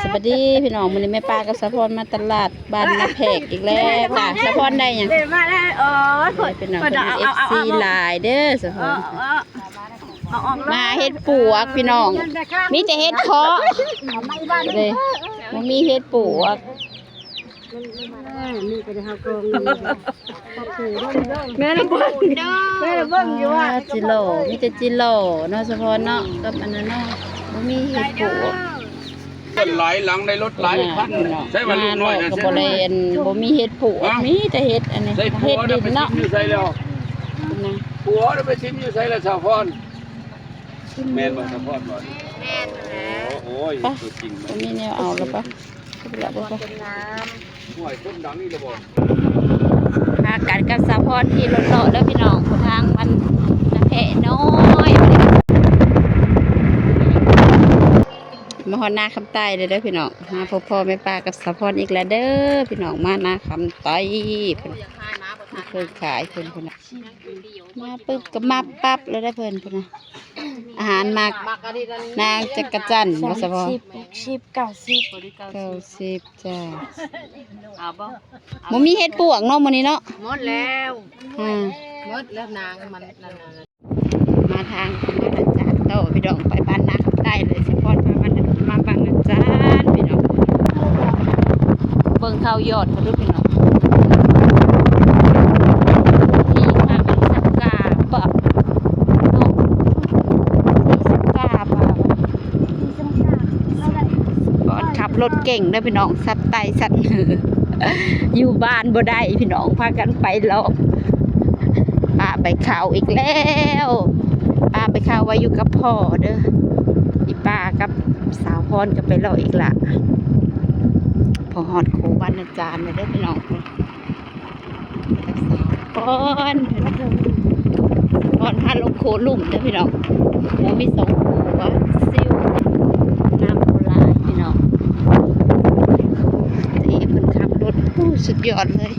ສະບາຍດີພີ່ນ້ອງ ມື້ນີ້ແມ່ປ້າກັບສາວພອນມາຕະຫຼາດບ້ານນາແພກອີກແລ້ວຈ້າ. ສາວພອນໄດ້ຫຍັງ? ເດ້ ມາແລ້ວ. ໂອ້ຍ ພີ່ນ້ອງ ເພິ່ນເອັຟຊີຫຼາຍເດີສາວພອນ. ມາເຮັດປວກພີ່ນ້ອງ ມີແຕ່ເຫັດເພາະເດ້ ບໍ່ມີເຫັດປວກ. ແມ່ນບໍ່? ແມ່ນບໍ່? ຈິໂລ ມີແຕ່ຈິໂລເນາະສາວພອນເນາະ ກັບອັນນັ້ນເນາະ ບໍ່ມີເຫັດປວກ. ເພິ່ນຫຼາຍຫຼັງ ໄດ້ລົດຫຼາຍຄັນ. ໃສ່ວ່າລູກນ້ອຍ ມາເນາະ ໃສ່ ກໍບໍ່ແມ່ນ ບໍ່ມີເຫັດປວກ ຮະ ມີແຕ່ເຫັດອັນນີ້ ໃສ່ຜົວ ເຫັດດິນເນາະ ໄປຖິ້ມຢູ່ໃສແລ້ວ? ນະ ຜົວໄປຖິ້ມຢູ່ໃສແລ້ວສາວພອນ? ແມ່ນບໍ່ສາວພອນບໍ່? ແມ່ນແລ້ວ. ໂອ້ຍ ໂອ້ຍ ປະ ຕົວຈິງ ບໍ່ມີແນວເອົາແລ້ວປະ ບໍ່ມີແນວເອົາແລ້ວປະ. ໂອ້ຍ ຄົນດັງນີ້ລະບໍ່? ພາກັນກັບສາວພອນຂີ່ລົດເລາະເດີພີ່ນ້ອງ ຜູ້ທາງມັນນາແພກນ້ອຍ. ມາຮອດນາຄຳໃຕ້ແລ້ວເດີພີ່ນ້ອງ ມາພົບພໍ້ແມ່ປ້າກັບສາວພອນອີກແລ້ວເດີພີ່ນ້ອງ. ມານາຄຳໃຕ້ເພິ່ນ ເພິ່ນຂາຍເພິ່ນພຸ້ນນະ ມາປຶບກໍມາປັບເລີຍເດີເພິ່ນພຸ້ນນະ. ອາຫານໝາກນາງຈັກກະຈັນບໍ່ສາວພອນ? ສາມສິບ ຫົກສິບ ເກົ້າສິບ ເກົ້າສິບ ຈ້າ. ເອົາບໍ່? ບໍ່ມີເຫັດປວກເນາະມື້ນີ້ເນາະ? ໝົດແລ້ວ ອືມ ໝົດແລ້ວນາງມັນນັ້ນນະ. ມາທາງບ້ານອາຈານຕໍ່ພີ່ນ້ອງ ໄປບ້ານນາຄຳໃຕ້ເລີຍ ສາວພອນພາມາ ມາບ້ານອາຈານພີ່ນ້ອງ. ເບິ່ງເຂົາຢອດເຂົາດູພີ່ນ້ອງ ທີ່ທາງອັນສັງກາບໍ່ເນາະ ທີ່ສັງກາບໍ່. ສາວພອນຂັບລົດເກັ່ງເດີພີ່ນ້ອງ ສັດໄຕສັດເຫີ ຢູ່ບ້ານບໍ່ໄດ້ພີ່ນ້ອງ ພາກັນໄປເລາະ. ປ້າໄປເຂົ້າອີກແລ້ວ ປ້າໄປເຂົ້າວ່າຢູ່ກັບພໍ່ເດີ ອີປ້າກັບສາວພອນກໍໄປເລາະອີກລະ. ພໍຮອດໂຄບ້ານອາຈານແລ້ວເດີພີ່ນ້ອງ. ສາວພອນ ສາວພອນພາລົງໂຄລຸ່ມເດີພີ່ນ້ອງ ໂຄມີສອງໂຄວ່າຊິວ ນ້ຳບໍ່ຫຼາຍພີ່ນ້ອງ. ທີ່ເພິ່ນຂັບລົດ ໂອ້ ສຸດຍອດເລີຍ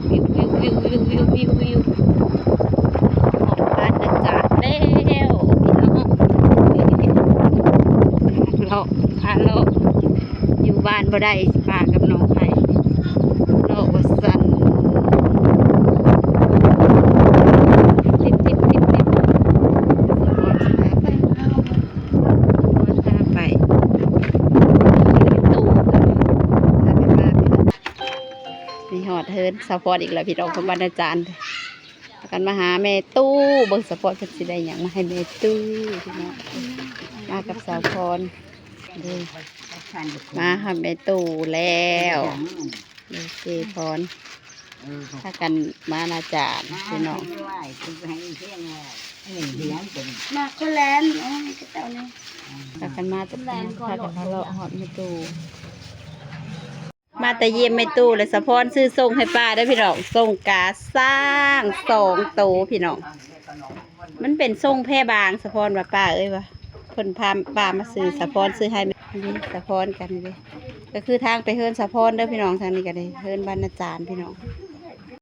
ວິວ ວິວ ວິວ ວິວ ວິວ ວິວ ຮອດບ້ານອາຈານແລ້ວພີ່ນ້ອງ. ເລາະ ພາເລາະ ຢູ່ບ້ານບໍ່ໄດ້ ປ້າກັບນ້ອງໄປເລາະວ່າຊັ້ນ ຕິບໆໆໆ ສາວພອນພາໄປ ສາວພອນພາໄປ ນີ້ຮອດເຮືອນສາວພອນອີກແລ້ວພີ່ນ້ອງ ຂອງບ້ານອາຈານ. ພາກັນມາຫາແມ່ຕູ້ ເບິ່ງສາວພອນເພິ່ນຊິໄດ້ຫຍັງມາໃຫ້ແມ່ຕູ້ພີ່ນ້ອງ. ມາກັບສາວພອນເດີ ມາຫາແມ່ຕູ້ແລ້ວເດີ ເຈພອນ ພາກັນມານາຈານພີ່ນ້ອງ. ມາຄົນແລນ ໂອ້ຍ ເຂົາເຈົ້ານີ້ ພາກັນມາແຕ່ ພາກັນມາເລາະຮອດແມ່ຕູ້. ມາແຕ່ຢ້ຽມແມ່ຕູ້ ແລະ ສາວພອນຊື້ສົ້ງໃຫ້ປ້າເດີພີ່ນ້ອງ ສົ້ງກາຊ້າງສອງໂຕພີ່ນ້ອງ. ມັນເປັນສົ້ງແພບາງ ສາວພອນວ່າ ປ້າເອີຍວ່າ ເພິ່ນພາປ້າມາຊື້ ສາວພອນຊື້ໃຫ້. ນີ້ສາວພອນກັນເດ້ ກໍຄືທາງໄປເຮືອນສາວພອນເດີພີ່ນ້ອງ ທາງນີ້ກໍໄດ້ເຮືອນບ້ານອາຈານພີ່ນ້ອງ.